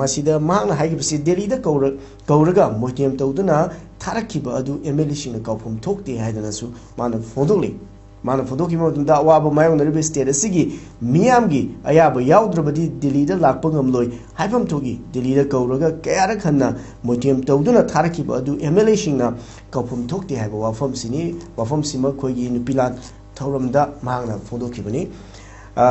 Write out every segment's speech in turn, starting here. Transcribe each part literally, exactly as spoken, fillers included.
ꯃꯁꯤꯗ ꯃꯍꯥꯛꯅ ꯍꯥꯏꯈꯤꯕꯁꯤ, ꯗꯦꯜꯂꯤꯗ ꯀꯧꯔ-, ꯀꯧꯔꯒ ꯃꯣꯏꯊꯦꯝ ꯇꯧꯗꯨꯅ ꯊꯥꯔꯛꯈꯤꯕ ꯑꯗꯨ ꯑꯦꯝ ꯑꯦꯜ ꯑꯦꯁꯤꯡꯅ ꯀꯥꯎꯐꯝ ꯊꯣꯛꯇꯦ ꯍꯥꯏꯗꯅꯁꯨ ꯃꯥꯅ ꯐꯣꯡꯗꯣꯛꯂꯤ꯫ ꯃꯥꯅ ꯐꯣꯡꯗꯣꯛꯈꯤꯕ ꯃꯇꯝꯗ, ꯑꯋꯥꯕ ꯃꯥꯌꯣꯛꯅꯔꯤꯕ ꯁ꯭ꯇꯦꯠ ꯑꯁꯤꯒꯤ ꯃꯤꯌꯥꯝꯒꯤ ꯑꯌꯥꯕ ꯌꯥꯎꯗ꯭ꯔꯕꯗꯤ ꯗꯦꯜꯂꯤꯗ ꯂꯥꯛꯄ ꯉꯝꯂꯣꯏ ꯍꯥꯏꯐꯝ ꯊꯣꯛꯏ꯫ ꯗꯦꯜꯂꯤꯗ ꯀꯧꯔꯒ ꯀꯌꯥꯔꯛ ꯍꯟꯅ ꯃꯣꯏꯊꯦꯝ ꯇꯧꯗꯨꯅ ꯊꯥꯔꯛꯈꯤꯕ ꯑꯗꯨ ꯑꯦꯝ ꯑꯦꯜ ꯑꯦꯁꯤꯡꯅ ꯀꯥꯎꯐꯝ ꯊꯣꯛꯇꯦ ꯍꯥꯏꯕ ꯋꯥꯐꯝꯁꯤꯅꯤ꯫ ꯋꯥꯐꯝꯁꯤꯃ ꯑꯩꯈꯣꯏꯒꯤ ꯅꯨꯄꯤ ꯂꯥꯟ ꯊꯧꯔꯝꯗ ꯃꯍꯥꯛꯅ ꯐꯣꯡꯗꯣꯛꯈꯤꯕꯅꯤ꯫ ꯑ,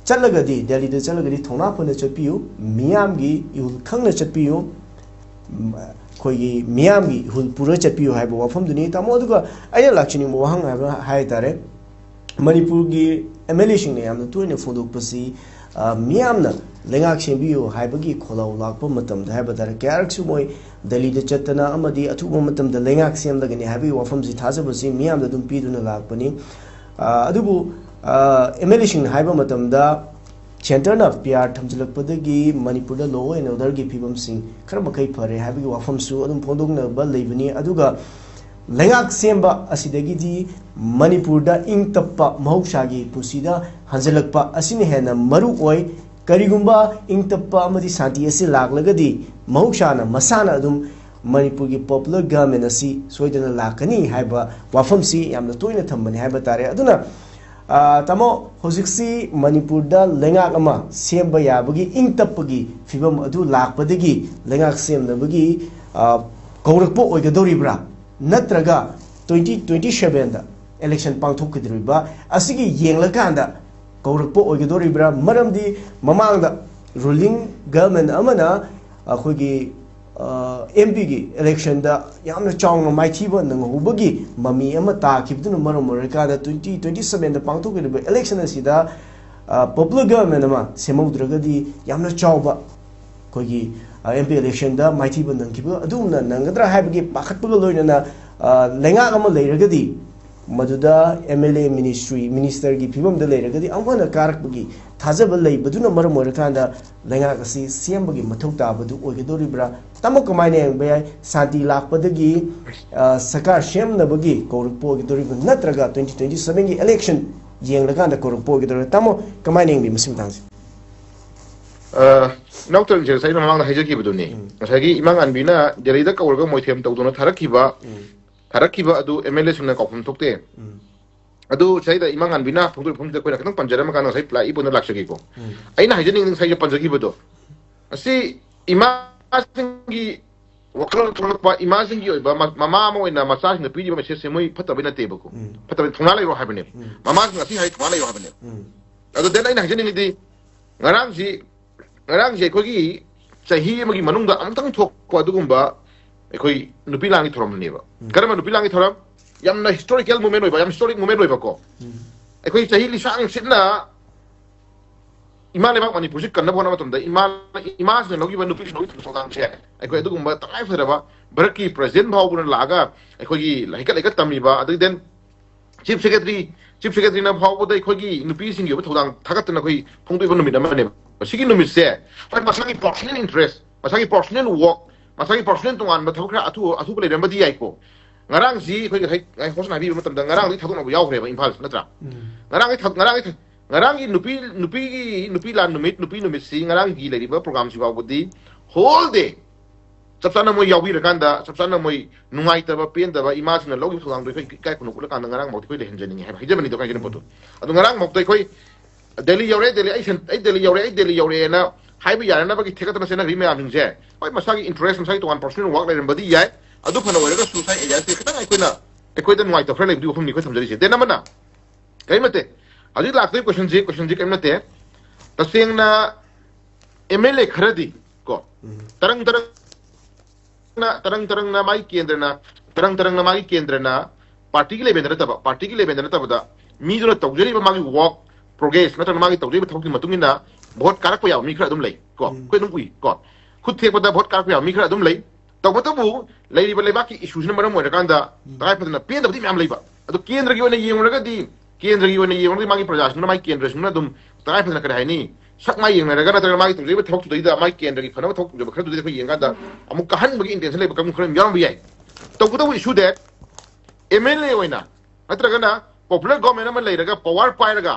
ꯆꯠꯂꯒꯗꯤ, ꯗꯦꯜꯂꯤꯗ ꯆꯠꯂꯒꯗꯤ ꯊꯧꯅꯥ ꯐꯅ ꯆꯠꯄꯤꯌꯨ, ꯃꯤꯌꯥꯝꯒꯤ ꯏꯍꯨꯜ ꯈꯪꯅ ꯆꯠꯄꯤꯌꯨ, ꯎꯝ, ꯑꯩꯈꯣꯏꯒꯤ ꯃꯤꯌꯥꯝꯒꯤ ꯏꯍꯨꯜ ꯄꯨꯔ ꯆꯠꯄꯤꯌꯨ ꯍꯥꯏꯕ ꯋꯥꯐꯝꯗꯨꯅꯤ꯫ ꯇꯥꯃꯣ, ꯑꯗꯨꯒ ꯑꯩꯅ ꯂꯥꯛꯆꯅꯤꯡꯕ ꯋꯥꯍꯪ ꯍꯥꯏꯕ ꯍꯥꯏ ꯇꯥꯔꯦ, ꯃꯅꯤꯄꯨꯔꯒꯤ ꯑꯦꯝ ꯑꯦꯜ ꯑꯦꯁꯤꯡꯅ ꯌꯥꯝꯅ ꯇꯣꯏꯅ ꯐꯣꯡꯗꯣꯛꯄꯁꯤ, ꯑ, ꯃꯤꯌꯥꯝꯅ ꯂꯩꯉꯥꯛ ꯁꯦꯝꯕꯤꯌꯨ ꯍꯥꯏꯕꯒꯤ ꯈꯣꯜꯂꯥꯎ ꯂꯥꯛꯄ ꯃꯇꯝꯗ ꯍꯥꯏꯕ ꯇꯥꯔꯦ, ꯀꯌꯥꯔꯛꯁꯨ ꯃꯣꯏ ꯗꯦꯜꯂꯤꯗ ꯆꯠꯇꯅ ꯑꯃꯗꯤ ꯑꯊꯨꯕ ꯃꯇꯝꯗ ꯂꯩꯉꯥꯛ ꯁꯦꯝꯂꯒꯅꯤ ꯍꯥꯏꯕꯒꯤ ꯋꯥꯐꯝꯁꯤ ꯊꯥꯖꯕꯁꯤ ꯃꯤꯌꯥꯝꯗ ꯑꯗꯨꯝ ꯄꯤꯗꯨꯅ ꯂꯥꯛꯄꯅꯤ꯫ ꯑ, ꯑꯗꯨꯕꯨ, ꯑ, ꯑꯦꯝ ꯑꯦꯜ ꯑꯦꯁꯤꯡꯅ ꯍꯥꯏꯕ ꯃꯇꯝꯗ, ꯁꯦꯟꯇꯔꯅ ꯄꯤ ꯑꯥꯔ ꯊꯝꯖꯤꯜꯂꯛꯄꯗꯒꯤ ꯃꯅꯤꯄꯨꯔꯗ law and orderꯒꯤ ꯐꯤꯕꯝꯁꯤꯡ ꯈꯔ ꯃꯈꯩ ꯐꯔꯦ ꯍꯥꯏꯕꯒꯤ ꯋꯥꯐꯝꯁꯨ ꯑꯗꯨꯝ ꯐꯣꯡꯗꯣꯛꯅꯕ ꯂꯩꯕꯅꯤ꯫ ꯑꯗꯨꯒ ꯂꯩꯉꯥꯛ ꯁꯦꯝꯕ ꯑꯁꯤꯗꯒꯤꯗꯤ ꯃꯅꯤꯄꯨꯔꯗ ꯏꯪ ꯇꯞꯄ, ꯃꯍꯧꯁꯥꯒꯤ ꯄꯨꯟꯁꯤꯗ ꯍꯟꯖꯤꯜꯂꯛꯄ ꯑꯁꯤꯅ ꯍꯦꯟꯅ ꯃꯔꯨ ꯑꯣꯏ꯫ ꯀꯔꯤꯒꯨꯝꯕ ꯏꯪ ꯇꯞꯄ ꯑꯃꯗꯤ ꯁꯥꯟꯇꯤ ꯑꯁꯤ ꯂꯥꯛꯂꯒꯗꯤ, ꯃꯍꯧꯁꯥꯅ ꯃꯁꯥꯅ ꯑꯗꯨꯝ ꯃꯅꯤꯄꯨꯔꯒꯤ popular government ꯑꯁꯤ ꯁꯣꯏꯗꯅ ꯂꯥꯛꯀꯅꯤ ꯍꯥꯏꯕ ꯋꯥꯐꯝꯁꯤ ꯌꯥꯝꯅ ꯇꯣꯏꯅ ꯊꯝꯕꯅꯤ ꯍꯥꯏꯕ ꯇꯥꯔꯦ꯫ ꯑꯗꯨꯅ, ꯑ, ꯇꯥꯃꯣ, ꯍꯧꯖꯤꯛꯁꯤ ꯃꯅꯤꯄꯨꯔꯗ ꯂꯩꯉꯥꯛ ꯑꯃ ꯁꯦꯝꯕ ꯌꯥꯕꯒꯤ ꯏꯪ ꯇꯞꯄꯒꯤ ꯐꯤꯕꯝ ꯑꯗꯨ ꯂꯥꯛꯄꯗꯒꯤ ꯂꯩꯉꯥꯛ ꯁꯦꯝꯅꯕꯒꯤ, ꯑ, ꯀꯧꯔꯛꯄ ꯑꯣꯏꯒꯗꯧꯔꯤꯕ꯭ꯔꯥ? ꯅꯠꯇ꯭ꯔꯒ twenty twenty sevenꯗ election ꯄꯥꯡꯊꯣꯛꯀꯗꯧꯔꯤꯕ ꯑꯁꯤꯒꯤ ꯌꯦꯡꯂꯀꯥꯟꯗ ꯀꯧꯔꯛꯄ ꯑꯣꯏꯒꯗꯧꯔꯤꯕ꯭ꯔꯥ? ꯃꯔꯝꯗꯤ ꯃꯃꯥꯡꯗ ruling government ꯑꯃꯅ ꯑꯩꯈꯣꯏꯒꯤ, ꯑ, ꯑꯦꯝ ꯄꯤꯒꯤ electionꯗ ꯌꯥꯝꯅ ꯆꯥꯎꯅ ꯃꯥꯏꯊꯤꯕ ꯅꯪꯍꯧꯕꯒꯤ ꯃꯃꯤ ꯑꯃ ꯇꯥꯈꯤꯕꯗꯨꯅ ꯃꯔꯝ ꯑꯣꯏꯔꯀꯥꯟꯗ twenty twenty sevenꯗ ꯄꯥꯡꯊꯣꯛꯀꯗꯧꯔꯤꯕ election ꯑꯁꯤꯗ, ꯑ, popular government ꯑꯃ ꯁꯦꯝꯍꯧꯗ꯭ꯔꯒꯗꯤ ꯌꯥꯝꯅ ꯆꯥꯎꯕ ꯑꯩꯈꯣꯏꯒꯤ, ꯑ, ꯑꯦꯝ ꯄꯤ electionꯗ ꯃꯥꯏꯊꯤꯕ ꯅꯪꯈꯤꯕ ꯑꯗꯨꯒꯨꯝꯅ ꯅꯪꯒꯗ꯭ꯔꯥ ꯍꯥꯏꯕꯒꯤ ꯄꯥꯈꯠꯄꯒ ꯂꯣꯏꯅꯅ, ꯑ, ꯂꯩꯉꯥꯛ ꯑꯃ ꯂꯩꯔꯒꯗꯤ ꯃꯗꯨꯗ ꯑꯦꯝ ꯑꯦꯜ ꯑꯦ ministry, ministerꯒꯤ ꯐꯤꯕꯝꯗ ꯂꯩꯔꯒꯗꯤ ꯑꯃꯨꯛ ꯍꯟꯅ ꯀꯥꯔꯛꯄꯒꯤ ꯊꯥꯖꯕ ꯂꯩꯕꯗꯨꯅ ꯃꯔꯝ ꯑꯣꯏꯔꯀꯥꯟꯗ ꯂꯩꯉꯥꯛ ꯑꯁꯤ ꯁꯦꯝꯕꯒꯤ ꯃꯊꯧ ꯇꯥꯕꯗꯨ ꯑꯣꯏꯒꯗꯧꯔꯤꯕ꯭ꯔꯥ? ꯇꯥꯃꯣ, ꯀꯃꯥꯏꯅ ꯌꯦꯡꯕ ꯌꯥꯏ? ꯁꯥꯟꯇꯤ ꯂꯥꯛꯄꯗꯒꯤ, ꯑ, ꯁꯔꯀꯥꯔ ꯁꯦꯝꯅꯕꯒꯤ ꯀꯧꯔꯛꯄ ꯑꯣꯏꯒꯗꯧꯔꯤꯕ꯭ꯔꯥ, ꯅꯠꯇ꯭ꯔꯒ twenty twenty sevenꯒꯤ election ꯌꯦꯡꯂꯀꯥꯟꯗ ꯀꯧꯔꯛꯄ ꯑꯣꯏꯒꯗꯧꯔꯤꯕ꯭ꯔꯥ? ꯇꯥꯃꯣ, ꯀꯃꯥꯏꯅ ꯌꯦꯡꯕꯤ ꯃꯁꯤ ꯃꯇꯥꯡꯁꯦ? ꯏꯅꯥꯎ ꯇꯔꯟꯁꯦ ꯉꯁꯥꯏ ꯃꯃꯥꯡꯗ ꯍꯥꯏꯖꯈꯤꯕꯗꯨꯅꯤ, ꯎꯝ꯫ ꯉꯁꯥꯏꯒꯤ ꯏꯃꯥ ꯉꯥꯟꯕꯤꯅ ꯗꯦꯜꯂꯤꯗ ꯀꯧꯔꯒ ꯃꯣꯏꯊꯦꯝ ꯇꯧꯗꯨꯅ ꯊꯥꯔꯛꯈꯤꯕ, ꯎꯝ꯫ ꯊꯥꯔꯛꯈꯤꯕ ꯑꯗꯨ ꯑꯦꯝ ꯑꯦꯜ ꯑꯦꯁꯤꯡꯅ ꯀꯥꯎꯐꯝ ꯊꯣꯛꯇꯦ꯫ ꯎꯝ꯫ ꯑꯗꯨ ꯁꯤꯗꯩꯗ ꯏꯃꯥ ꯉꯥꯟꯕꯤꯅ ꯐꯣꯡꯗꯣꯛꯏ ꯐꯣꯡꯗꯣꯛꯇꯦ ꯑꯩꯈꯣꯏꯅ ꯈꯤꯇꯪ ꯄꯟꯖꯔꯝꯃꯀꯥꯟꯗ ꯉꯁꯥꯏ ꯄ꯭ꯂꯥꯏ ꯏꯕꯣꯟꯗ ꯂꯥꯛꯆꯒꯦꯀꯣ꯫ ꯎꯝ꯫ ꯑꯩꯅ ꯍꯥꯏꯖꯅꯤꯡꯉꯤ ꯉꯁꯥꯏꯒꯤ ꯄꯟꯖꯈꯤꯕꯗꯣ, ꯑꯁꯤ ꯏꯃꯥꯁꯤꯡꯒꯤ ꯋꯥꯈꯜꯂꯣꯟ ꯊꯣꯛꯂꯛꯄ, ꯏꯃꯥꯁꯤꯡꯒꯤ ꯑꯣꯏꯕ ꯃ-, ꯃꯃꯥ ꯑꯃ ꯑꯣꯏꯅ ꯃꯆꯥꯁꯤꯡꯗ ꯄꯤꯔꯤꯕ ꯃꯦꯁꯦꯖꯁꯦ ꯃꯣꯏ ꯐꯠꯇꯕꯩ ꯅꯠꯇꯦꯕꯀꯣ꯫ ꯎꯝ꯫ ꯐꯠꯇꯕꯩ, ꯊꯧꯅꯥ ꯂꯩꯔꯣ ꯍꯥꯏꯕꯅꯦꯕ꯫ ꯎꯝ꯫ ꯃꯃꯥꯁꯤꯡ ꯉꯁꯤ ꯍꯥꯏ ꯊꯧꯅꯥ ꯂꯩꯔꯣ ꯍꯥꯏꯕꯅꯦꯕ꯫ ꯎꯝ꯫ ꯑꯗꯣ ꯗꯦꯟ ꯑꯩꯅ ꯍꯥꯏꯖꯅꯤꯡꯉꯤꯗꯤ, ꯉꯔꯥꯡꯁꯤ, ꯉꯔꯥꯡꯁꯦ ꯑꯩꯈꯣꯏꯒꯤ ꯆꯍꯤ ꯑꯃꯒꯤ ꯃꯅꯨꯡꯗ ꯑꯃꯨꯛꯇꯪ ꯊꯣꯛꯄ ꯑꯗꯨꯒꯨꯝꯕ ꯑꯩꯈꯣꯏ ꯅꯨꯄꯤ ꯂꯥꯟꯒꯤ ꯊꯧꯔꯝꯅꯦꯕ꯫ ꯎꯝ꯫ ꯀꯔꯝꯕ ꯅꯨꯄꯤ ꯂꯥꯟꯒꯤ ꯊꯧꯔꯝ? ꯌꯥꯝꯅ ꯍꯤꯁꯇꯣꯔꯤꯀꯦꯜ ꯃꯨꯚꯃꯦꯟ ꯑꯣꯏꯕ, ꯌꯥꯝ ꯍꯤꯁꯇꯣꯔꯤꯛ ꯃꯨꯚꯃꯦꯟ ꯑꯣꯏꯕꯀꯣ꯫ ꯎꯝ꯫ ꯑꯩꯈꯣꯏ ꯆꯍꯤ ꯂꯤꯁꯥꯡ ꯁꯤꯠꯅ ꯏꯃꯥ ꯂꯩꯕꯥꯛ ꯃꯅꯤꯄꯨꯔꯁꯤ ꯀꯟꯅꯕ ꯍꯣꯠꯅꯕ ꯃꯇꯝꯗ ꯏꯃꯥ, ꯏꯃꯥꯁꯤꯡꯅ ꯂꯧꯈꯤꯕ, ꯅꯨꯄꯤꯁꯤꯡꯅ ꯂꯧꯈꯤꯕ ꯊꯧꯗꯥꯡꯁꯦ ꯑꯩꯈꯣꯏ ꯑꯗꯨꯒꯨꯝꯕ ꯇꯉꯥꯏ ꯐꯗ꯭ꯔꯕ ꯚꯥꯔꯠꯀꯤ ꯄ꯭ꯔꯦꯁꯤꯗꯦꯟ ꯐꯥꯎꯕꯅ ꯂꯥꯛꯑꯒ ꯑꯩꯈꯣꯏꯒꯤ ꯍꯩꯀꯠ ꯂꯩꯀꯠ ꯇꯝꯃꯤꯕ, ꯑꯗꯒꯤ ꯗꯦꯟ ꯆꯤꯐ ꯁꯦꯀ꯭ꯔꯦꯇꯔꯤ, ꯆꯤꯐ ꯁꯦꯀ꯭ꯔꯦꯇꯔꯤꯅ ꯐꯥꯎꯕꯗ ꯑꯩꯈꯣꯏꯒꯤ ꯅꯨꯄꯤꯁꯤꯡꯒꯤ ꯑꯣꯏꯕ ꯊꯧꯗꯥꯡ ꯊꯥꯒꯠꯇꯅ ꯑꯩꯈꯣꯏ ꯐꯣꯡꯗꯣꯛꯏꯕ ꯅꯨꯃꯤꯠ ꯑꯃꯅꯦꯕ꯫ ꯁꯤꯒꯤ ꯅꯨꯃꯤꯠꯁꯦ ꯍꯣꯏ ꯃꯁꯥꯒꯤ ꯄꯥꯔꯁꯣꯅꯦꯜ ꯏꯟꯇꯔꯦꯁ, ꯃꯁꯥꯒꯤ ꯄꯥꯔꯁꯣꯅꯦꯜ ꯋꯥꯛ, ꯃꯁꯥꯒꯤ ꯄꯥꯔꯁꯣꯅꯦꯜ ꯇꯣꯉꯥꯟꯕ ꯊꯕꯛ ꯈꯔ ꯑꯊꯨ-, ꯑꯊꯨꯕ ꯂꯩꯔꯝꯕꯗꯤ ꯌꯥꯏꯀꯣ꯫ ꯉꯔꯥꯡꯁꯤ ꯑꯩꯈꯣꯏ ꯉꯁꯥꯏ, ꯉꯁꯥꯏ ꯍꯣꯁꯅ ꯍꯥꯏꯕꯤꯕ ꯃꯇꯝꯗ ꯉꯔꯥꯡꯗꯒꯤ ꯊꯥꯗꯣꯛꯅꯕ ꯌꯥꯎꯈ꯭ꯔꯦꯕ ꯏꯝꯐꯥꯜꯁꯤ, ꯅꯠꯇ꯭ꯔꯥ? ꯎꯝ꯫ ꯉꯔꯥꯡꯒꯤ ꯊ-, ꯉꯔꯥꯡꯒꯤ ꯊ-, ꯉꯔꯥꯡꯒꯤ ꯅꯨꯄꯤ, ꯅꯨꯄꯤꯒꯤ, ꯅꯨꯄꯤ ꯂꯥꯟ ꯅꯨꯃꯤꯠ, ꯅꯨꯄꯤ ꯅꯨꯃꯤꯠꯁꯤ ꯉꯔꯥꯡꯒꯤ ꯂꯩꯔꯤꯕ ꯄ꯭ꯔꯣꯒ꯭ꯔꯥꯝꯁꯤ ꯐꯥꯎꯕꯗꯤ ꯍꯣꯜ ꯗꯦ ꯆꯞ ꯆꯥꯅ ꯃꯣꯏ ꯌꯥꯎꯕꯤꯔꯀꯥꯟꯗ ꯆꯞ ꯆꯥꯅ ꯃꯣꯏ ꯅꯨꯡꯉꯥꯏꯇꯕ, ꯄꯦꯟꯗꯕ, ꯏꯃꯥꯁꯤꯡꯅ ꯂꯧꯈꯤꯕ ꯊꯧꯗꯥꯡꯗꯣ ꯑꯩꯈꯣꯏ ꯏꯀꯥꯏ ꯈꯨꯝꯅꯧ ꯎꯠꯂꯀꯥꯟꯗ ꯉꯔꯥꯡ ꯐꯥꯎꯗꯤ ꯑꯩꯈꯣꯏ ꯂꯩꯍꯟꯖꯅꯤꯡꯉꯤ ꯍꯥꯏꯕ ꯍꯥꯏꯖꯕꯅꯤꯗꯣ, ꯀꯥꯏꯒꯤꯅꯣ ꯄꯣꯠꯇꯣ꯫ ꯑꯗꯣ ꯉꯔꯥꯡ ꯐꯥꯎꯗ ꯑꯩꯈꯣꯏ ꯗꯦꯜꯂꯤ ꯌꯧꯔꯦ, ꯗꯦꯜꯂꯤ, ꯑꯩ ꯁꯦꯟ-, ꯑꯩ ꯗꯦꯜꯂꯤ ꯌꯧꯔꯦ, ꯑꯩ ꯗꯦꯜꯂꯤ ꯌꯧꯔꯦꯅ ꯍꯥꯏꯕ ꯌꯥꯅꯅꯕꯒꯤ ꯊꯦꯀꯠꯇꯅ ꯆꯦꯟꯅꯈ꯭ꯔꯤ ꯃꯌꯥꯝꯁꯤꯡꯁꯦ, ꯍꯣꯏ, ꯃꯁꯥꯒꯤ ꯏꯟꯇꯔꯦꯁ, ꯃꯁꯥꯒꯤ ꯇꯣꯉꯥꯟ ꯄꯔꯁꯣꯅꯦꯜ ꯋꯥꯛ ꯂꯩꯔꯝꯕꯗꯤ ꯌꯥꯏ꯫ ꯑꯗꯨ ꯐꯅ ꯑꯣꯏꯔꯒꯁꯨ ꯉꯁꯥꯏ ꯑꯦꯔꯤꯌꯥꯁꯤꯗ ꯈꯤꯇꯪ ꯑꯩꯈꯣꯏꯅ, ꯑꯩꯈꯣꯏꯗ ꯅꯨꯡꯉꯥꯏꯇꯕ ꯈꯔ ꯂꯩꯕꯗꯨ ꯋꯥꯐꯝꯅꯤ ꯑꯩꯈꯣꯏ ꯊꯝꯖꯔꯤꯁꯦ꯫ ꯗꯦꯟ ꯑꯃꯅ ꯀꯔꯤꯝ ꯅꯠꯇꯦ꯫ ꯍꯧꯖꯤꯛ ꯂꯥꯛꯇꯣꯏ ꯀꯣꯏꯁꯟꯁꯤ, ꯀꯣꯏꯁꯟꯁꯤ ꯀꯔꯤꯝ ꯅꯠꯇꯦ꯫ ꯇꯁꯦꯡꯅ ꯑꯦꯝ ꯑꯦꯜ ꯑꯦ ꯈꯔꯗꯤ ꯀꯣ, ꯎꯝ꯫ ꯇꯔꯪ ꯇꯔꯪ ꯇꯔꯪ ꯇꯔꯪꯅ ꯃꯥꯒꯤ ꯀꯦꯟꯗ꯭ꯔꯅ, ꯇꯔꯪ ꯇꯔꯪꯅ ꯃꯥꯒꯤ ꯀꯦꯟꯗ꯭ꯔꯅ ꯄꯥꯔꯇꯤꯒꯤ ꯂꯦꯚꯦꯜꯗ ꯅꯠꯇꯕ, ꯄꯥꯔꯇꯤꯒꯤ ꯂꯦꯚꯦꯜꯗ ꯅꯠꯇꯕꯗ ꯃꯤꯗꯨꯅ ꯇꯧꯖꯔꯤꯕ ꯃꯥꯒꯤ ꯋꯥꯛ ꯄ꯭ꯔꯣꯒ꯭ꯔꯦꯁ ꯅꯠꯇ꯭ꯔꯒ ꯃꯥꯒꯤ ꯇꯧꯖꯔꯤꯕ ꯊꯕꯛꯀꯤ ꯃꯇꯨꯡ ꯏꯟꯅ ꯚꯣꯠ ꯀꯥꯔꯛꯄ ꯌꯥꯕ ꯃꯤ ꯈꯔ ꯑꯗꯨꯝ ꯂꯩ ꯀꯣ꯫ ꯎꯝ꯫ ꯑꯩꯈꯣꯏ ꯑꯗꯨꯝ ꯎꯏ ꯀꯣ꯫ ꯈꯨꯠ ꯊꯦꯛꯄꯗ ꯚꯣꯠ ꯀꯥꯔꯛꯄ ꯌꯥꯕ ꯃꯤ ꯈꯔ ꯑꯗꯨꯝ ꯂꯩ꯫ ꯇꯧꯕꯇꯕꯨ ꯂꯩꯔꯤꯕ ꯂꯩꯕꯥꯛꯀꯤ ꯏꯁꯨꯁꯤꯅ ꯃꯔꯝ ꯑꯣꯏꯔꯀꯥꯟꯗ ꯎꯝ꯫ ꯇꯉꯥꯏ ꯐꯗꯅ ꯄꯦꯟꯗꯕꯗꯤ ꯃꯌꯥꯝ ꯂꯩꯕ꯫ ꯑꯗꯣ ꯀꯦꯟꯗ꯭ꯔꯒꯤ ꯑꯣꯏꯅ ꯌꯦꯡꯂꯨꯔꯒꯗꯤ, ꯀꯦꯟꯗ꯭ꯔꯒꯤ ꯑꯣꯏꯅ ꯌꯦꯡꯂꯨꯔꯒꯗꯤ ꯃꯥꯒꯤ ꯄ꯭ꯔꯖꯥꯁꯤꯡꯅ, ꯃꯥꯒꯤ ꯀꯦꯟꯗ꯭ꯔꯁꯤꯡꯅ ꯑꯗꯨꯝ ꯇꯉꯥꯏ ꯐꯗꯅ ꯀꯔꯤ ꯍꯥꯏꯅꯤ, ꯁꯛ ꯃꯥꯏ ꯌꯦꯡꯅꯔꯒ ꯅꯠꯇ꯭ꯔꯒ ꯃꯥꯒꯤ ꯇꯧꯖꯔꯤꯕ ꯊꯕꯛꯇꯨꯗꯩꯗ, ꯃꯥꯒꯤ ꯀꯦꯟꯗ꯭ꯔꯒꯤ ꯐꯅꯕ ꯊꯕꯛ ꯇꯧꯖꯕ ꯈꯔꯗꯨꯗꯩꯗ ꯑꯩꯈꯣꯏ ꯌꯦꯡꯀꯥꯟꯗ ꯑꯃꯨꯛ ꯀꯥꯍꯟꯕꯒꯤ ꯏꯟꯇꯦꯟꯁꯟ ꯂꯩꯕ ꯀꯥꯡꯕꯨ ꯈꯔ ꯑꯗꯨꯝ ꯌꯥꯎꯔꯝꯕ ꯌꯥꯏ꯫ ꯇꯧꯕꯇꯕꯨ ꯏꯁꯨꯗꯦ ꯑꯦꯝ ꯑꯦꯜ ꯑꯦ ꯑꯣꯏꯅ ꯅꯠꯇ꯭ꯔꯒꯅ ꯄꯣꯄꯨꯂꯔ ꯒꯣꯔꯃꯦꯟ ꯑꯃ ꯂꯩꯔꯒ ꯄꯋꯥꯔ ꯄꯥꯏꯔꯒ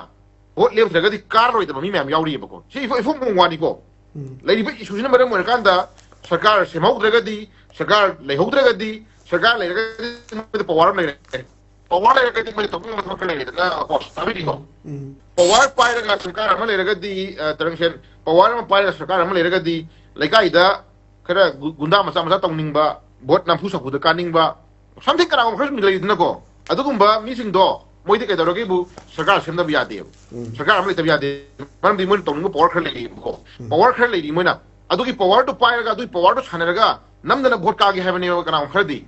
ꯚꯣꯠ ꯂꯦꯞꯇ꯭ꯔꯒꯗꯤ ꯀꯥꯔꯔꯣꯏꯗꯕ ꯃꯤ ꯃꯌꯥꯝ ꯌꯥꯎꯔꯤꯑꯕꯀꯣ꯫ ꯁꯤ ꯏꯐ-, ꯏꯐꯨꯡ ꯐꯨꯡ ꯋꯥꯅꯤꯀꯣ꯫ ꯎꯝ꯫ ꯂꯩꯔꯤꯕ ꯏꯁꯨꯁꯤꯅ ꯃꯔꯝ ꯑꯣꯏꯔꯀꯥꯟꯗ ꯁꯔꯀꯥꯔ ꯁꯦꯝꯍꯧꯗ꯭ꯔꯒꯗꯤ, ꯁꯔꯀꯥꯔ ꯂꯩꯍꯧꯗ꯭ꯔꯒꯗꯤ, ꯁꯔꯀꯥꯔ ꯂꯩꯔꯒꯗꯤ ꯃꯣꯏꯗ ꯄꯋꯥꯔ ꯑꯃ ꯂꯩꯔꯦ꯫ ꯄꯋꯥꯔ ꯂꯩꯔꯒꯗꯤ ꯃꯣꯏꯅ ꯇꯧꯅꯤꯡꯕ ꯊꯕꯛ ꯈꯔ ꯂꯩꯔꯦꯗꯅ, ꯀꯣ, ꯇꯥꯕꯤꯔꯤꯀꯣ? ꯎꯝ꯫ ꯄꯋꯥꯔ ꯄꯥꯏꯔꯒ ꯁꯔꯀꯥꯔ ꯑꯃ ꯂꯩꯔꯒꯗꯤ, ꯑ, ꯇꯔꯪꯁꯦꯟ, ꯄꯋꯥꯔ ꯑꯃ ꯄꯥꯏꯔꯒ ꯁꯔꯀꯥꯔ ꯑꯃ ꯂꯩꯔꯒꯗꯤ ꯂꯩꯀꯥꯏꯗ ꯈꯔ ꯒꯨ-, ꯒꯨꯟꯗꯥ ꯃꯆꯥ ꯃꯆꯥ ꯇꯧꯅꯤꯡꯕ, ꯚꯣꯠ ꯅꯝꯐꯨ ꯁꯥꯐꯨꯗ ꯀꯥꯅꯤꯡꯕ, something ꯀꯅꯥꯒꯨꯝꯕ ꯈꯔꯁꯨ ꯂꯩꯗꯅꯀꯣ꯫ ꯑꯗꯨꯒꯨꯝꯕ ꯃꯤꯁꯤꯡꯗꯣ ꯃꯣꯏꯗꯤ ꯀꯩꯗꯧꯔꯒꯦꯕꯨ ꯁꯔꯀꯥꯔ ꯁꯦꯝꯗꯕ ꯌꯥꯗꯦꯕ꯫ ꯎꯝ꯫ ꯁꯔꯀꯥꯔ ꯑꯃ ꯂꯩꯇꯕ ꯌꯥꯗꯦ꯫ ꯃꯔꯝꯗꯤ ꯃꯣꯏꯅ ꯇꯧꯅꯤꯡꯕ ꯄꯋꯥꯔ ꯈꯔ ꯂꯩꯌꯦꯕꯀꯣ꯫ ꯎꯝ꯫ ꯄꯋꯥꯔ ꯈꯔ ꯂꯩꯔꯤ ꯃꯣꯏꯅ꯫ ꯑꯗꯨꯒꯤ ꯄꯋꯥꯔꯗꯨ ꯄꯥꯏꯔꯒ, ꯑꯗꯨꯒꯤ ꯄꯋꯥꯔꯗꯨ ꯁꯥꯟꯅꯔꯒ ꯅꯝꯗꯅ ꯚꯣꯠ ꯀꯥꯒꯦ ꯍꯥꯏꯕꯅꯦꯕ ꯀꯅꯥꯒꯨꯝꯕ ꯈꯔꯗꯤ꯫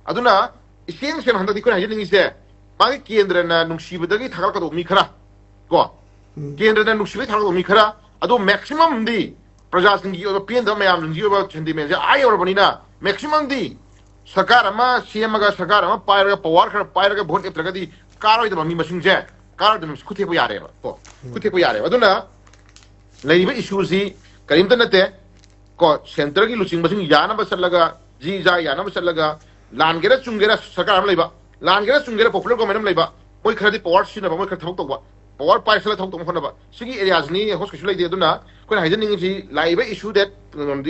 ꯑꯗꯨꯅ ꯏꯁꯦꯡ ꯁꯦꯡꯅ ꯍꯟꯗꯛꯇꯤ ꯑꯩꯈꯣꯏꯅ ꯍꯥꯏꯖꯅꯤꯡꯉꯤꯁꯦ, ꯃꯥꯒꯤ ꯀꯦꯟꯗ꯭ꯔꯅ ꯅꯨꯡꯁꯤꯕꯗꯒꯤ ꯊꯥꯒꯠꯀꯗꯧꯕ ꯃꯤ ꯈꯔ, ꯀꯣ, ꯎꯝ꯫ ꯀꯦꯟꯗ꯭ꯔꯅ ꯅꯨꯡꯁꯤꯕꯗꯒꯤ ꯊꯥꯒꯠꯀꯗꯧꯕ ꯃꯤ ꯈꯔ, ꯑꯗꯣ maximum ꯗꯤ ꯄ꯭ꯔꯖꯥꯁꯤꯡꯒꯤ ꯑꯣꯏꯕ ꯄꯦꯟꯗꯕ ꯃꯌꯥꯝꯁꯤꯡꯒꯤ ꯑꯣꯏꯕ sentiment ꯁꯦ ꯑꯥ ꯌꯧꯔꯕꯅꯤꯅ, maximum ꯗꯤ ꯁꯔꯀꯥꯔ ꯑꯃ ꯁꯦꯝꯃꯒ, ꯁꯔꯀꯥꯔ ꯑꯃ ꯄꯥꯏꯔꯒ, ꯄꯋꯥꯔ ꯈꯔ ꯄꯥꯏꯔꯒ ꯚꯣꯠ ꯂꯦꯞꯇ꯭ꯔꯒꯗꯤ ꯀꯥꯔꯣꯏꯗꯕ ꯃꯤ ꯃꯁꯤꯡꯁꯦ, ꯀꯥꯔꯣꯏꯗꯕ ꯃꯤ ꯈꯨꯠ ꯊꯦꯛꯄ ꯌꯥꯔꯦꯕ, ꯀꯣ꯫ ꯎꯝ꯫ ꯈꯨꯠ ꯊꯦꯛꯄ ꯌꯥꯔꯦꯕ꯫ ꯑꯗꯨꯅ ꯂꯩꯔꯤꯕ ꯏꯁꯨꯁꯤ ꯀꯔꯤꯝꯇ ꯅꯠꯇꯦ, ꯀꯣ, ꯁꯦꯟꯇꯔꯒꯤ ꯂꯨꯆꯤꯡꯕꯁꯤꯡ ꯌꯥꯅꯕ ꯆꯠꯂꯒ, ꯖꯤ ꯖꯥ ꯌꯥꯅꯕ ꯆꯠꯂꯒ, ꯂꯥꯟꯒꯦꯔꯥ ꯆꯨꯝꯒꯦꯔꯥ ꯁꯔꯀꯥꯔ ꯑꯃ ꯂꯩꯕ, ꯂꯥꯟꯒꯦꯔꯥ ꯆꯨꯝꯒꯦꯔꯥ popular government ꯑꯃ ꯂꯩꯕ, ꯃꯣꯏ ꯈꯔꯗꯤ ꯄꯋꯥꯔ ꯁꯤꯖꯤꯟꯅꯕ, ꯃꯣꯏ ꯈꯔ ꯊꯕꯛ ꯇꯧꯕ, ꯄꯋꯥꯔ ꯄꯥꯏꯁꯜꯂ ꯊꯕꯛ ꯇꯧꯕ ꯍꯣꯠꯅꯕ, ꯁꯤꯒꯤ ꯑꯦꯔꯤꯌꯥꯁꯤꯅꯤ ꯍꯣꯁ ꯀꯩꯁꯨ ꯂꯩꯇꯦ꯫ ꯑꯗꯨꯅ ꯑꯩꯈꯣꯏꯅ ꯍꯥꯏꯖꯅꯤꯡꯉꯤꯁꯤ, ꯂꯥꯛꯏꯕ ꯏꯁꯨ ꯗꯦꯠ,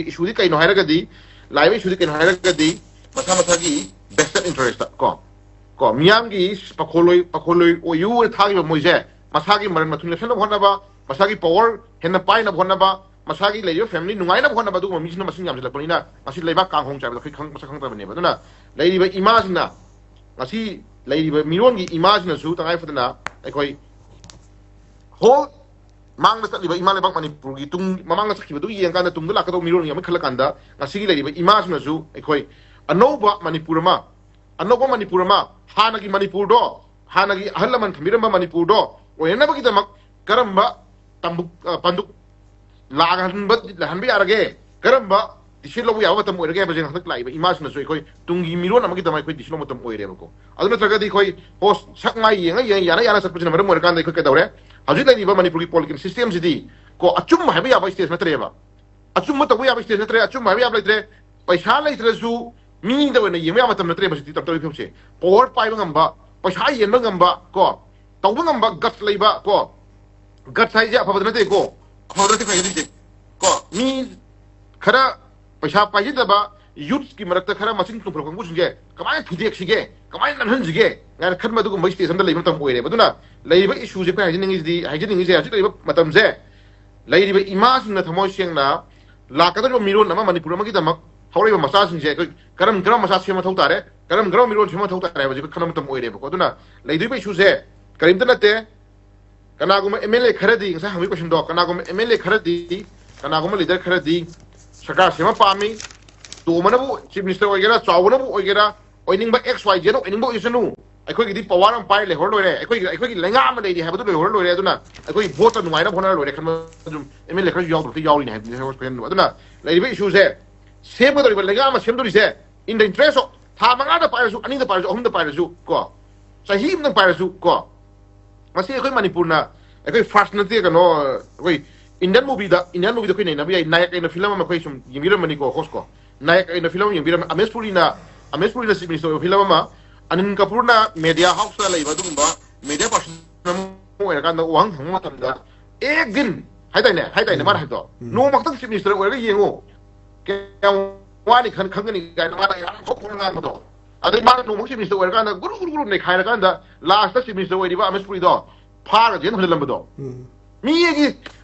ꯏꯁꯨꯗꯤ ꯀꯩꯅꯣ ꯍꯥꯏꯔꯒꯗꯤ, ꯂꯥꯛꯏꯕ ꯏꯁꯨꯗꯤ ꯀꯩꯅꯣ ꯍꯥꯏꯔꯒꯗꯤ, ꯃꯁꯥ ꯃꯁꯥꯒꯤ vested interest ꯀꯣ, ꯀꯣ, ꯃꯤꯌꯥꯝꯒꯤ ꯄꯥꯈꯣꯜꯂꯣꯏ, ꯄꯥꯈꯣꯜꯂꯣꯏ ꯑꯣꯏꯌꯨ ꯊꯥꯈꯤꯕ ꯃꯣꯏꯁꯦ, ꯃꯁꯥꯒꯤ ꯃꯔꯟ ꯃꯊꯨꯝ ꯂꯦꯞꯁꯟꯅꯕ ꯍꯣꯠꯅꯕ, ꯃꯁꯥꯒꯤ ꯄꯋꯥꯔ ꯍꯦꯟꯅ ꯄꯥꯏꯅꯕ ꯍꯣꯠꯅꯕ, ꯃꯁꯥꯒꯤ ꯂꯩꯔꯤꯕ family ꯅꯨꯡꯉꯥꯏꯅꯕ ꯍꯣꯠꯅꯕ, ꯑꯗꯨꯒꯨꯝꯕ ꯃꯤꯁꯤꯅ ꯃꯁꯤꯡ ꯌꯥꯝꯁꯤꯜꯂꯛꯄꯅꯤꯅ, ꯉꯁꯤ ꯂꯩꯕꯥꯛ ꯀꯥꯡꯍꯣꯡ ꯆꯥꯏꯕꯗ ꯑꯩꯈꯣꯏ ꯈꯪ-, ꯃꯁꯛ ꯈꯪꯗꯕꯅꯦꯕ꯫ ꯑꯗꯨꯅ ꯂꯩꯔꯤꯕ ꯏꯃꯥꯁꯤꯡꯅ, ꯉꯁꯤ ꯂꯩꯔꯤꯕ ꯃꯤꯔꯣꯟꯒꯤ ꯏꯃꯥꯁꯤꯡꯅꯁꯨ ꯇꯉꯥꯏ ꯐꯗꯅ ꯑꯩꯈꯣꯏ whole ꯃꯥꯡꯗ ꯆꯠꯂꯤꯕ ꯏꯃꯥ ꯂꯩꯕꯥꯛ ꯃꯅꯤꯄꯨꯔꯒꯤ ꯇꯨꯡ, ꯃꯃꯥꯡꯗ ꯆꯠꯈꯤꯕꯗꯨ ꯌꯦꯡꯀꯥꯟꯗ, ꯇꯨꯡꯗ ꯂꯥꯛꯀꯗꯧꯕ ꯃꯤꯔꯣꯜꯒꯤ ꯑꯃ ꯈꯜꯂꯀꯥꯟꯗ, ꯉꯁꯤꯒꯤ ꯂꯩꯔꯤꯕ ꯏꯃꯥꯁꯤꯡꯅꯁꯨ ꯑꯩꯈꯣꯏ ꯑꯅꯧꯕ ꯃꯅꯤꯄꯨꯔ ꯑꯃ, ꯑꯅꯧꯕ ꯃꯅꯤꯄꯨꯔ ꯑꯃ, ꯍꯥꯟꯅꯒꯤ ꯃꯅꯤꯄꯨꯔꯗꯣ, ꯍꯥꯟꯅꯒꯤ ꯑꯍꯜ ꯂꯃꯟ ꯊꯝꯕꯤꯔꯝꯕ ꯃꯅꯤꯄꯨꯔꯗꯣ ꯑꯣꯏꯅꯅꯕꯒꯤꯗꯃꯛ ꯀꯔꯝꯕ ꯇꯝꯕꯨꯛ-, ꯑ, ꯄꯟꯗꯨꯛ ꯂꯥꯛꯍꯟꯕ, ꯂꯥꯛꯍꯟꯕ ꯌꯥꯔꯒꯦ? ꯀꯔꯝꯕ decision ꯂꯧꯕ ꯌꯥꯕ ꯃꯇꯝ ꯑꯣꯏꯔꯒꯦ ꯍꯥꯏꯕꯁꯦ ꯍꯟꯗꯛ ꯂꯥꯛꯏꯕ ꯏꯃꯥꯁꯤꯡꯅꯁꯨ ꯑꯩꯈꯣꯏ ꯇꯨꯡꯒꯤ ꯃꯤꯔꯣꯟ ꯑꯃꯒꯤꯗꯃꯛ ꯑꯩꯈꯣꯏ decision ꯂꯧꯕ ꯃꯇꯝ ꯑꯣꯏꯔꯦꯕꯀꯣ꯫ ꯑꯗꯨ ꯅꯠꯇ꯭ꯔꯒꯗꯤ ꯑꯩꯈꯣꯏ ꯍꯣ, ꯁꯛ ꯃꯥꯏ ꯌꯦꯡꯉ ꯌꯦꯡꯉ, ꯌꯥꯅ ꯌꯥꯅ ꯆꯠꯄꯁꯤꯅ ꯃꯔꯝ ꯑꯣꯏꯔꯀꯥꯟꯗ ꯑꯩꯈꯣꯏ ꯀꯩꯗꯧꯔꯦ? ꯍꯧꯖꯤꯛ ꯂꯩꯔꯤꯕ ꯃꯅꯤꯄꯨꯔꯒꯤ political system ꯁꯤꯗꯤ ꯀꯣ, ꯑꯆꯨꯝꯕ ꯍꯥꯏꯕ ꯌꯥꯕ stage ꯅꯠꯇ꯭ꯔꯦꯕ꯫ ꯑꯆꯨꯝꯕ ꯇꯧꯕ ꯌꯥꯕ stage ꯅꯠꯇ꯭ꯔꯦ, ꯑꯆꯨꯝꯕ ꯍꯥꯏꯕ ꯌꯥꯕ ꯂꯩꯇ꯭ꯔꯦ꯫ ꯄꯩꯁꯥ ꯂꯩꯇ꯭ꯔꯁꯨ ꯃꯤꯗ ꯑꯣꯏꯅ ꯌꯦꯡꯕ ꯌꯥꯕ ꯃꯇꯝ ꯅꯠꯇ꯭ꯔꯦꯕ ꯍꯧꯖꯤꯛꯇꯤ ꯇꯧꯔꯤꯕ ꯐꯤꯕꯝꯁꯦ꯫ Power ꯄꯥꯏꯕ ꯉꯝꯕ, ꯄꯩꯁꯥ ꯌꯦꯟꯕ ꯉꯝꯕ ꯀꯣ, ꯇꯧꯕ ꯉꯝꯕ guts ꯂꯩꯕ ꯀꯣ, guts ꯍꯥꯏꯁꯦ ꯑꯐꯕꯗ ꯅꯠꯇꯦꯀꯣ, ꯑꯐꯕꯗ ꯅꯠꯇꯦ ꯈ꯭ꯋꯥꯏꯗꯒꯤ ꯂꯩꯇꯦ꯫ ꯀꯣ, ꯃꯤ ꯈꯔ ꯄꯩꯁꯥ ꯄꯥꯏꯖꯗꯕ youthꯀꯤ ꯃꯔꯛꯇ ꯈꯔ ꯃꯆꯤꯟ ꯇꯨꯝꯈꯠꯂꯛꯄ ꯀꯥꯡꯕꯨꯁꯤꯡꯁꯦ ꯀꯃꯥꯏꯅ ꯊꯨꯗꯦꯛꯁꯤꯒꯦ, ꯀꯃꯥꯏꯅ ꯅꯝꯍꯟꯁꯤꯒꯦ ꯀꯥꯏꯅ ꯈꯟꯕ ꯑꯗꯨꯒꯨꯝꯕ stage ꯑꯃꯗ ꯂꯩꯕ ꯃꯇꯝ ꯑꯣꯏꯔꯦꯕ꯫ ꯑꯗꯨꯅ ꯂꯩꯔꯤꯕ issueꯁꯦ ꯑꯩꯈꯣꯏ ꯍꯥꯏꯖꯅꯤꯡꯉꯤꯁꯤꯗꯤ, ꯍꯥꯏꯖꯅꯤꯡꯉꯤꯁꯦ ꯍꯧꯖꯤꯛ ꯂꯩꯔꯤꯕ ꯃꯇꯝꯁꯦ ꯂꯩꯔꯤꯕ ꯏꯃꯥꯁꯤꯡꯅ ꯊꯃꯣꯏ ꯁꯦꯡꯅ ꯂꯥꯛꯀꯗꯧꯔꯤꯕ ꯃꯤꯔꯣꯟ ꯑꯃ ꯃꯅꯤꯄꯨꯔ ꯑꯃꯒꯤꯗꯃꯛ ꯍꯧꯔꯛꯏꯕ ꯃꯆꯥꯁꯤꯡꯁꯦ ꯑꯩꯈꯣꯏ ꯀꯔꯝ ꯀꯔꯝꯕ ꯃꯆꯥ ꯁꯦꯝꯕ ꯃꯊꯧ ꯇꯥꯔꯦ, ꯀꯔꯝ ꯀꯔꯝꯕ ꯃꯤꯔꯣꯟ ꯁꯦꯝꯕ ꯃꯊꯧ ꯇꯥꯔꯦ ꯍꯥꯏꯕꯁꯤ ꯑꯩꯈꯣꯏ ꯈꯟꯕ ꯃꯇꯝ ꯑꯣꯏꯔꯦꯕꯀꯣ꯫ ꯑꯗꯨꯅ ꯂꯩꯗꯣꯏꯕ issueꯁꯦ ꯀꯔꯤꯝꯇ ꯅꯠꯇꯦ꯫ ꯀꯅꯥꯒꯨꯝꯕ MLA ꯈꯔꯗꯤ, ꯉꯁꯥꯏ ꯍꯪꯕꯒꯤ questionꯗꯣ, ꯀꯅꯥꯒꯨꯝꯕ MLA ꯈꯔꯗꯤ, ꯀꯅꯥꯒꯨꯝꯕ leader ꯈꯔꯗꯤ ꯁꯔꯀꯥꯔ ꯁꯦꯝꯕ ꯄꯥꯝꯃꯤ, ꯇꯣꯝꯕꯅꯕꯨ chief minister ꯑꯣꯏꯒꯦꯔꯥ, ꯆꯥꯎꯕꯅꯕꯨ ꯑꯣꯏꯒꯦꯔꯥ, ꯑꯣꯏꯅꯤꯡꯕ X Y Zꯅ ꯑꯣꯏꯅꯤꯡꯕ ꯑꯣꯏꯁꯅꯨ, ꯑꯩꯈꯣꯏꯒꯤꯗꯤ power ꯑꯃ ꯄꯥꯏ ꯂꯩꯍꯧꯔ ꯂꯣꯏꯔꯦ, ꯑꯩꯈꯣꯏꯒꯤ, ꯑꯩꯈꯣꯏꯒꯤ ꯂꯩꯉꯥꯛ ꯑꯃ ꯂꯩꯔꯤ ꯍꯥꯏꯕꯗꯨ ꯂꯩꯍꯧꯔ ꯂꯣꯏꯔꯦ꯫ ꯑꯗꯨꯅ ꯑꯩꯈꯣꯏ voteꯇ ꯅꯨꯡꯉꯥꯏꯅꯕ ꯍꯣꯠꯅꯔ ꯂꯣꯏꯔꯦ ꯈꯟꯕ ꯑꯗꯨꯝ MLA ꯈꯔꯁꯨ ꯌꯥꯎꯗꯕꯗꯤ ꯌꯥꯎꯔꯤꯅꯦ ꯍꯥꯏꯕꯗꯤ ꯍꯥꯏꯕ question꯫ ꯑꯗꯨꯅ ꯂꯩꯔꯤꯕ issueꯁꯦ, ꯁꯦꯝꯒꯗꯧꯔꯤꯕ ꯂꯩꯉꯥꯛ ꯑꯃ ꯁꯦꯝꯗꯣꯔꯤꯁꯦ in the interest of ꯊꯥ ꯃꯉꯥꯗ ꯄꯥꯏꯔꯁꯨ, ꯑꯅꯤꯗ ꯄꯥꯏꯔꯁꯨ, ꯑꯍꯨꯝꯗ ꯄꯥꯏꯔꯁꯨ ꯀꯣ, ꯆꯍꯤ ꯑꯃꯗ ꯄꯥꯏꯔꯁꯨ ꯀꯣ, ꯃꯁꯤ ꯑꯩꯈꯣꯏ ꯃꯅꯤꯄꯨꯔꯅ, ꯑꯩꯈꯣꯏ first ꯅꯠꯇꯦ, ꯀꯩꯅꯣ, ꯑꯩꯈꯣꯏ Indian movieꯗ, Indian movieꯗ ꯑꯩꯈꯣꯏ ꯅꯩꯅꯕ ꯌꯥꯏ꯫ ꯅꯥꯌꯛ ꯑꯩꯅ film ꯑꯃ ꯑꯩꯈꯣꯏ ꯁꯨꯝ ꯌꯦꯡꯕꯤꯔꯝꯃꯅꯤꯀꯣ, host ꯀꯣ, ꯅꯥꯌꯛ ꯑꯩꯅ film ꯑꯃ ꯌꯦꯡꯕꯤꯔꯝꯃ, ꯑꯃꯦꯁ ꯄꯨꯔꯤꯅ, ꯑꯃꯦꯁ ꯄꯨꯔꯤꯅ chief minister ꯑꯣꯏꯕ film ꯑꯃ, ꯑꯅꯤꯜ ꯀꯄꯨꯔꯅ media houseꯇ ꯂꯩꯕ ꯑꯗꯨꯒꯨꯝꯕ media person ꯑꯃ ꯑꯣꯏꯔꯀꯥꯟꯗ ꯋꯥꯍꯪ ꯍꯪꯕ ꯃꯇꯝꯗ, ꯑꯦꯛ ꯗꯤꯟ ꯍꯥꯏꯇꯥꯏꯅꯦ, ꯍꯥꯏꯇꯥꯏꯅꯦ ꯃꯥꯅ ꯍꯥꯏꯕꯗꯣ, ꯎꯝ꯫ ꯅꯣꯡꯃ ꯈꯛꯇꯪ chief minister ꯑꯣꯏꯔꯒ ꯌꯦꯡꯉꯨ, ꯀꯌꯥꯝ ꯋꯥꯅꯤ ꯈꯟ-, ꯈꯪꯒꯅꯤ ꯀꯥꯏꯅ ꯃꯥꯅ ꯌꯥꯝ ꯊꯣꯛ ꯊꯣꯛꯅ ꯉꯥꯡꯕꯗꯣ꯫ ꯑꯗꯩ ꯃꯥꯅ ꯅꯣꯡꯃ chief minister ꯑꯣꯏꯔꯀꯥꯟꯗ ꯒꯨꯔꯨ ꯒꯨꯔꯨ ꯒꯨꯔꯨ ꯅꯩꯈꯥꯏꯔꯀꯥꯟꯗ lastꯇ chief minister ꯑꯣꯏꯔꯤꯕ ꯑꯃꯦꯁ ꯄꯨꯔꯤꯗꯣ ꯐꯥꯔꯒ ꯖꯦꯜ ꯍꯜꯍꯜꯂꯝꯕꯗꯣ꯫ ꯎꯝ꯫ ꯃꯤꯒꯤ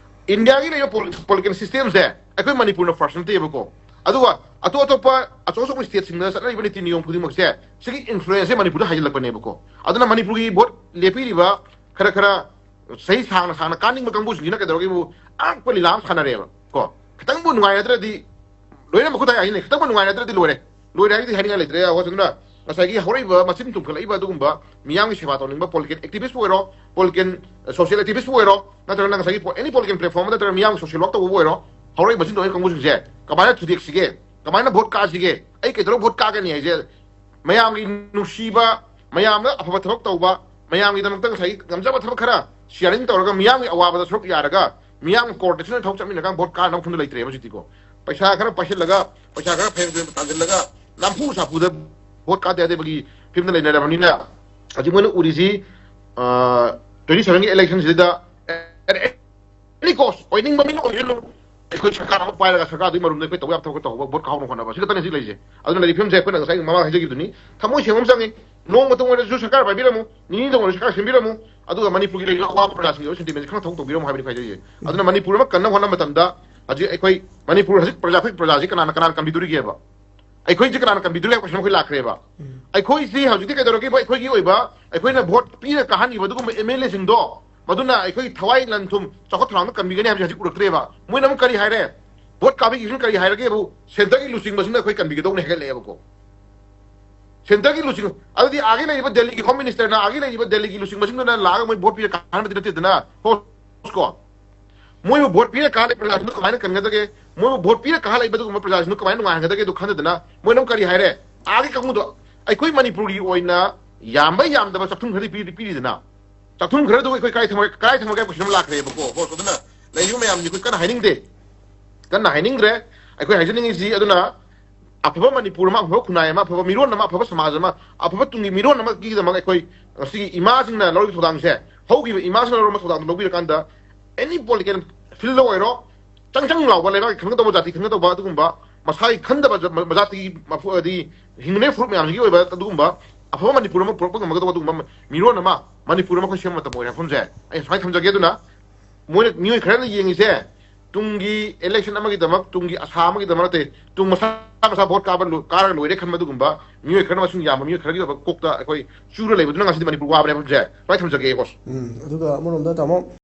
Indiaꯒꯤ ꯂꯩꯔꯤꯕ pol-, political systemꯁꯦ ꯑꯩꯈꯣꯏ ꯃꯅꯤꯄꯨꯔꯅ first ꯅꯠꯇꯦꯕꯀꯣ꯫ ꯑꯗꯨꯒ ꯑꯇꯣꯞ ꯑꯇꯣꯞꯄ ꯑꯆꯧ ꯑꯆꯧꯕ stateꯁꯤꯡꯗ ꯆꯠꯅꯔꯤꯕ ꯅꯤꯇꯤ ꯅꯤꯌꯣꯝ ꯈꯨꯗꯤꯡꯃꯛꯁꯦ ꯁꯤꯒꯤ influenceꯁꯦ ꯃꯅꯤꯄꯨꯔꯗ ꯍꯥꯏꯖꯤꯜꯂꯛꯄꯅꯦꯕꯀꯣ꯫ ꯑꯗꯨꯅ ꯃꯅꯤꯄꯨꯔꯒꯤ vote ꯂꯦꯞꯄꯤꯔꯤꯕ ꯈꯔ ꯈꯔ ꯆꯍꯤ ꯁꯥꯡꯅ ꯁꯥꯡꯅ ꯀꯥꯅꯤꯡꯕ ꯀꯥꯡꯕꯨꯁꯤꯡꯁꯤꯅ ꯀꯩꯗꯧꯔꯒꯦꯕꯨ ꯑꯉꯛꯄ ꯂꯤꯂꯥ ꯑꯃ ꯁꯥꯟꯅꯔꯦꯕ ꯀꯣ꯫ ꯈꯤꯇꯪꯕꯨ ꯅꯨꯡꯉꯥꯏꯅꯗ꯭ꯔꯗꯤ ꯂꯣꯏꯅ ꯃꯈꯨꯠ ꯍꯥꯏ ꯍꯥꯏꯅꯩ, ꯈꯤꯇꯪꯕꯨ ꯅꯨꯡꯉꯥꯏꯅꯗ꯭ꯔꯗꯤ ꯂꯣꯏꯔꯦ꯫ ꯂꯣꯏꯔꯦ ꯍꯥꯏꯗꯤ ꯍꯥꯏꯅꯤꯡꯉꯥꯏ ꯂꯩꯇ꯭ꯔꯦ꯫ ꯍꯧꯖꯤꯛꯅ ꯉꯁꯥꯏꯒꯤ ꯍꯧꯔꯛꯏꯕ ꯃꯆꯤꯟ ꯇꯨꯝꯈꯠꯂꯛꯏꯕ ꯑꯗꯨꯒꯨꯝꯕ ꯃꯤꯌꯥꯝꯒꯤ ꯁꯦꯕꯥ ꯇꯧꯅꯤꯡꯕ political activistꯄꯨ ꯑꯣꯏꯔꯣ, political social activistꯄꯨ ꯑꯣꯏꯔꯣ, ꯅꯠꯇ꯭ꯔꯒ ꯅꯪ ꯉꯁꯥꯏꯒꯤ po-, any political platform ꯅꯠꯇ꯭ꯔꯒ ꯃꯤꯌꯥꯝꯒꯤ social work ꯇꯧꯕꯕꯨ ꯑꯣꯏꯔꯣ, ꯍꯧꯔꯛꯏꯕ ꯃꯆꯤꯟ ꯇꯨꯝꯈꯠꯂꯛꯏꯕ ꯀꯥꯡꯕꯨꯁꯤꯡꯁꯦ ꯀꯃꯥꯏꯅ ꯊꯨꯗꯦꯛꯁꯤꯒꯦ, ꯀꯃꯥꯏꯅ vote ꯀꯥꯁꯤꯒꯦ, ꯑꯩ ꯀꯩꯗꯧꯔ vote ꯀꯥꯒꯅꯤ ꯍꯥꯏꯁꯦ ꯃꯌꯥꯝꯒꯤ ꯅꯨꯡꯁꯤꯕ, ꯃꯌꯥꯝꯅ ꯑꯐꯕ ꯊꯕꯛ ꯇꯧꯕ, ꯃꯌꯥꯝꯒꯤꯗꯃꯛꯇ ꯉꯁꯥꯏꯒꯤ ꯉꯝꯖꯕ ꯊꯕꯛ ꯈꯔ sharing ꯇꯧꯔꯒ ꯃꯤꯌꯥꯝꯒꯤ ꯑꯋꯥꯕꯗ ꯁꯔꯨꯛ ꯌꯥꯔꯒ ꯃꯤꯌꯥꯝꯒꯤ coordinationꯗ ꯊꯕꯛ ꯆꯠꯃꯤꯟꯅꯔꯀꯥꯟꯗ vote ꯀꯥꯅꯕ ꯃꯐꯝꯗ ꯂꯩꯇ꯭ꯔꯦꯕ ꯍꯧꯖꯤꯛꯇꯤꯀꯣ꯫ ꯄꯩꯁꯥ ꯈꯔ ꯄꯥꯏꯁꯤꯜꯂꯒ, ꯄꯩꯁꯥ ꯈꯔ ꯐꯩ ꯐꯩ ꯇꯥꯟꯁꯤꯜꯂꯒ ꯅꯝꯐꯨ ꯁꯥꯐꯨꯗ vote ꯀꯥꯗ ꯌꯥꯗꯦꯕꯒꯤ ꯐꯤꯕꯝꯗ ꯂꯩꯅꯔꯕꯅꯤꯅ ꯍꯧꯖꯤꯛ ꯃꯣꯏꯅ ꯎꯔꯤꯁꯤ, ꯑ, twenty sevenꯒꯤ electionꯁꯤꯗ at any cost ꯑꯣꯏꯅꯤꯡꯕ ꯃꯤꯅ ꯑꯣꯏꯁꯅꯨ, ꯑꯩꯈꯣꯏ ꯁꯔꯀꯥꯔ ꯑꯃ ꯄꯥꯏꯔꯒ ꯁꯔꯀꯥꯔꯗꯨꯒꯤ ꯃꯔꯨꯝꯗ ꯑꯩꯈꯣꯏ ꯇꯧꯕ ꯌꯥꯕ ꯊꯕꯛ ꯇꯧꯍꯧꯕ, ꯚꯣꯠ ꯀꯥꯍꯧꯅ ꯍꯣꯠꯅꯕ, ꯁꯤ ꯈꯛꯇꯅꯤ ꯍꯧꯖꯤꯛ ꯂꯩꯔꯤꯁꯦ꯫ ꯑꯗꯨꯅ ꯂꯩꯔꯤꯕ ꯐꯤꯕꯝꯁꯦ ꯑꯩꯈꯣꯏꯅ ꯉꯁꯥꯏ ꯃꯃꯥꯡ ꯍꯥꯏꯖꯈꯤꯕꯗꯨꯅꯤ, ꯊꯃꯣꯏ ꯁꯦꯡꯕ ꯑꯃ ꯆꯪꯉꯤ꯫ ꯅꯣꯡꯃꯇ ꯑꯣꯏꯔꯁꯨ ꯁꯔꯀꯥꯔ ꯄꯥꯏꯕꯤꯔꯝꯃꯨ, ꯅꯤꯅꯤꯗ ꯑꯣꯏꯔꯁꯨ ꯁꯔꯀꯥꯔ ꯁꯦꯝꯕꯤꯔꯝꯃꯨ, ꯑꯗꯨꯒ ꯃꯅꯤꯄꯨꯔꯒꯤ ꯂꯩꯔꯤꯕ ꯑꯋꯥꯕ ꯄ꯭ꯔꯖꯥꯁꯤꯡꯒꯤ ꯑꯣꯏꯕ ꯁꯦꯟꯇꯤꯃꯦꯟꯁꯦ ꯈꯪ ꯊꯕꯛ ꯇꯧꯕꯤꯔꯝꯃꯨ ꯍꯥꯏꯕꯅꯤ ꯈ꯭ꯋꯥꯏꯗꯒꯤ꯫ ꯑꯗꯨꯅ ꯃꯅꯤꯄꯨꯔ ꯑꯃ ꯀꯟꯅ ꯍꯣꯠꯅꯕ ꯃꯇꯝꯗ ꯍꯧꯖꯤꯛ ꯑꯩꯈꯣꯏ ꯃꯅꯤꯄꯨꯔ ꯍꯧꯖꯤꯛ ꯄ꯭ꯔꯖꯥ, ꯑꯩꯈꯣꯏ ꯄ꯭ꯔꯖꯥꯁꯤ ꯀꯅꯥꯅ, ꯀꯅꯥꯅ ꯀꯟꯕꯤꯗꯣꯔꯤꯒꯦꯕ? ꯑꯩꯈꯣꯏꯁꯦ ꯀꯅꯥꯅ ꯀꯟꯕꯤꯗꯣꯔꯤꯒꯦ ꯍꯥꯏꯕ ꯀꯣꯏꯁꯟ ꯑꯃ ꯑꯩꯈꯣꯏ ꯂꯥꯛꯈ꯭ꯔꯦꯕ꯫ ꯑꯩꯈꯣꯏꯁꯤ ꯍꯧꯖꯤꯛꯇꯤ ꯀꯩꯗꯧꯔꯒꯦꯕ? ꯑꯩꯈꯣꯏꯒꯤ ꯑꯣꯏꯕ, ꯑꯩꯈꯣꯏꯅ ꯚꯣꯠ ꯄꯤꯔ ꯀꯥꯍꯟꯈꯤꯕ ꯑꯗꯨꯒꯨꯝꯕ ꯑꯦꯝ ꯑꯦꯜ ꯑꯦꯁꯤꯡꯗꯣ, ꯃꯗꯨꯅ ꯑꯩꯈꯣꯏ ꯊꯋꯥꯏ ꯂꯟ ꯊꯨꯝ ꯆꯥꯎꯈꯠ ꯊꯧꯔꯥꯡꯗ ꯀꯟꯕꯤꯒꯅꯤ ꯍꯥꯏꯕꯁꯤ ꯍꯧꯖꯤꯛ ꯎꯔꯛꯇ꯭ꯔꯦꯕ꯫ ꯃꯣꯏꯅ ꯑꯃꯨꯛ ꯀꯔꯤ ꯍꯥꯏꯔꯦ? ꯚꯣꯠ ꯀꯥꯕꯤꯒꯤꯁꯤꯅ ꯀꯔꯤ ꯍꯥꯏꯔꯒꯦꯕꯨ? ꯁꯦꯟꯇꯔꯒꯤ ꯂꯨꯆꯤꯡꯕꯁꯤꯡꯅ ꯑꯩꯈꯣꯏ ꯀꯟꯕꯤꯒꯗꯧꯅꯦ ꯍꯥꯏꯒꯠꯂꯛꯑꯦꯕꯀꯣ꯫ ꯁꯦꯟꯇꯔꯒꯤ ꯂꯨꯆꯤꯡ, ꯑꯗꯨꯗꯤ ꯑꯥꯒꯤ ꯂꯩꯔꯤꯕ ꯗꯦꯜꯂꯤꯒꯤ ꯍꯣꯝ ꯃꯤꯅꯤꯁꯇꯔꯅ, ꯑꯥꯒꯤ ꯂꯩꯔꯤꯕ ꯗꯦꯜꯂꯤꯒꯤ ꯂꯨꯆꯤꯡꯕꯁꯤꯡꯗꯨꯅ ꯂꯥꯛꯑꯒ ꯃꯣꯏ ꯚꯣꯠ ꯄꯤꯔ ꯀꯥꯍꯟꯕꯗꯤ ꯅꯠꯇꯦꯗꯅ꯫ ꯍꯣ, ꯀꯣ꯫ ꯃꯣꯏꯕꯨ ꯚꯣꯠ ꯄꯤꯔ ꯀꯥꯍꯜꯂꯦ, ꯄ꯭ꯔꯖꯥꯁꯤꯡꯗꯨ ꯀꯃꯥꯏꯅ ꯀꯟꯒꯗꯒꯦ? ꯃꯣꯏꯕꯨ ꯚꯣꯠ ꯄꯤꯔ ꯀꯥꯍꯜꯂꯛꯏꯕ ꯑꯗꯨꯒꯨꯝꯕ ꯄ꯭ꯔꯖꯥꯁꯤꯡꯗꯨ ꯀꯃꯥꯏꯅ ꯅꯨꯡꯉꯥꯏꯍꯟꯒꯗꯒꯦ? ꯑꯗꯨ ꯈꯟꯗꯗꯅ ꯃꯣꯏꯅ ꯑꯃꯨꯛ ꯀꯔꯤ ꯍꯥꯏꯔꯦ? ꯑꯥꯒꯤ ꯀꯥꯡꯕꯨꯗꯣ, ꯑꯩꯈꯣꯏ ꯃꯅꯤꯄꯨꯔꯒꯤ ꯑꯣꯏꯅ ꯌꯥꯝꯕ ꯌꯥꯝꯗꯕ ꯆꯥꯛꯊꯨꯝ ꯈꯔꯗꯤ ꯄꯤꯔꯤ, ꯄꯤꯔꯤꯗꯅ꯫ ꯆꯥꯛꯊꯨꯝ ꯈꯔꯗꯨ ꯑꯩꯈꯣꯏ ꯀꯥꯏ ꯊꯝꯃꯒꯦ, ꯀꯥꯏ ꯊꯝꯃꯒꯦ ꯍꯥꯏꯕ ꯀꯣꯏꯁꯟ ꯑꯃ ꯂꯥꯛꯈ꯭ꯔꯦꯕꯀꯣ꯫ ꯍꯣ, ꯑꯗꯨꯅ ꯂꯩꯔꯤꯕ ꯃꯌꯥꯝꯁꯤ ꯑꯩꯈꯣꯏ ꯀꯟꯅ ꯍꯥꯏꯅꯤꯡꯗꯦ, ꯀꯟꯅ ꯍꯥꯏꯅꯤꯡꯗ꯭ꯔꯦ꯫ ꯑꯩꯈꯣꯏ ꯍꯥꯏꯖꯅꯤꯡꯉꯤꯁꯤ, ꯑꯗꯨꯅ ꯑꯐꯕ ꯃꯅꯤꯄꯨꯔ ꯑꯃ, ꯑꯐꯕ ꯈꯨꯟꯅꯥꯏ ꯑꯃ, ꯑꯐꯕ ꯃꯤꯔꯣꯟ ꯑꯃ, ꯑꯐꯕ ꯁꯃꯥꯖ ꯑꯃ, ꯑꯐꯕ ꯇꯨꯡꯒꯤ ꯃꯤꯔꯣꯟ ꯑꯃꯒꯤꯗꯃꯛ ꯑꯩꯈꯣꯏ ꯉꯁꯤꯒꯤ ꯏꯃꯥꯁꯤꯡꯅ ꯂꯧꯔꯤꯕ ꯊꯧꯗꯥꯡꯁꯦ, ꯍꯧꯈꯤꯕ ꯏꯃꯥꯁꯤꯡꯅ ꯂꯧꯔꯝꯕ ꯊꯧꯗꯥꯡꯗꯣ ꯂꯧꯕꯤꯔꯀꯥꯟꯗ, ꯑꯦꯅꯤ ꯄꯣꯂꯤꯇꯤꯀꯦꯜ ꯐꯤꯜꯗ ꯑꯣꯏꯔꯣ, ꯆꯪ ꯆꯪ ꯂꯥꯎꯕ, ꯂꯩꯕꯥꯛꯀꯤ ꯈꯪꯒꯗꯧꯕ, ꯖꯥꯇꯤ ꯈꯪꯒꯗꯧꯕ, ꯑꯗꯨꯒꯨꯝꯕ ꯃꯁꯥꯒꯤ ꯈꯟꯗꯕ ꯖ-, ꯃ-, ꯖꯥꯇꯤꯒꯤ ꯃꯐꯨ-, ꯍꯥꯏꯗꯤ ꯍꯤꯡꯅꯤꯡꯉꯥꯏ ꯐꯨꯔꯨꯞ ꯃꯌꯥꯝꯁꯤꯒꯤ ꯑꯣꯏꯕ ꯑꯗꯨꯒꯨꯝꯕ ꯑꯐꯕ ꯃꯅꯤꯄꯨꯔ ꯑꯃ ꯄꯨꯔꯛꯄ ꯉꯝꯒꯗꯧꯕ ꯑꯗꯨꯒꯨꯝꯕ ꯃꯤꯔꯣꯟ ꯑꯃ ꯃꯅꯤꯄꯨꯔ ꯑꯃ ꯑꯩꯈꯣꯏ ꯁꯦꯝꯕ ꯃꯇꯝ ꯑꯣꯏꯔꯦ ꯍꯥꯏꯕ ꯋꯥꯐꯝꯁꯦ ꯑꯩ ꯁꯨꯃꯥꯏꯅ ꯊꯝꯖꯒꯦ꯫ ꯑꯗꯨꯅ ꯃꯣꯏꯅ, ꯃꯤꯑꯣꯏ ꯈꯔꯅ ꯌꯦꯡꯉꯤꯁꯦ, ꯇꯨꯡꯒꯤ ꯏꯂꯦꯛꯁꯟ ꯑꯃꯒꯤꯗꯃꯛ, ꯇꯨꯡꯒꯤ ꯑꯁꯥ ꯑꯃꯒꯤꯗꯃꯛ ꯅꯠꯇꯦ, ꯇꯨꯡ ꯃꯁꯥ ꯃꯁꯥ ꯚꯣꯠ ꯀꯥꯕ ꯂꯣ-, ꯀꯥꯔꯒ ꯂꯣꯏꯔꯦ ꯈꯟꯕ ꯑꯗꯨꯒꯨꯝꯕ ꯃꯤꯑꯣꯏ ꯈꯔꯅ, ꯃꯁꯤꯡ ꯌꯥꯝꯕ ꯃꯤꯑꯣꯏ ꯈꯔꯒꯤ ꯑꯣꯏꯕ ꯀꯣꯛꯇ ꯑꯩꯈꯣꯏ ꯆꯨꯔ ꯂꯩꯕꯗꯨꯅ ꯉꯁꯤꯗꯤ ꯃꯅꯤꯄꯨꯔ ꯋꯥꯕꯅꯦ ꯍꯥꯏꯕꯁꯦ ꯁꯨꯃꯥꯏꯅ ꯊꯝꯖꯒꯦ, ꯕꯣꯁ꯫ ꯎꯝ, ꯑꯗꯨꯒ ꯑꯃꯔꯣꯝꯗ ꯇꯥꯃꯣ,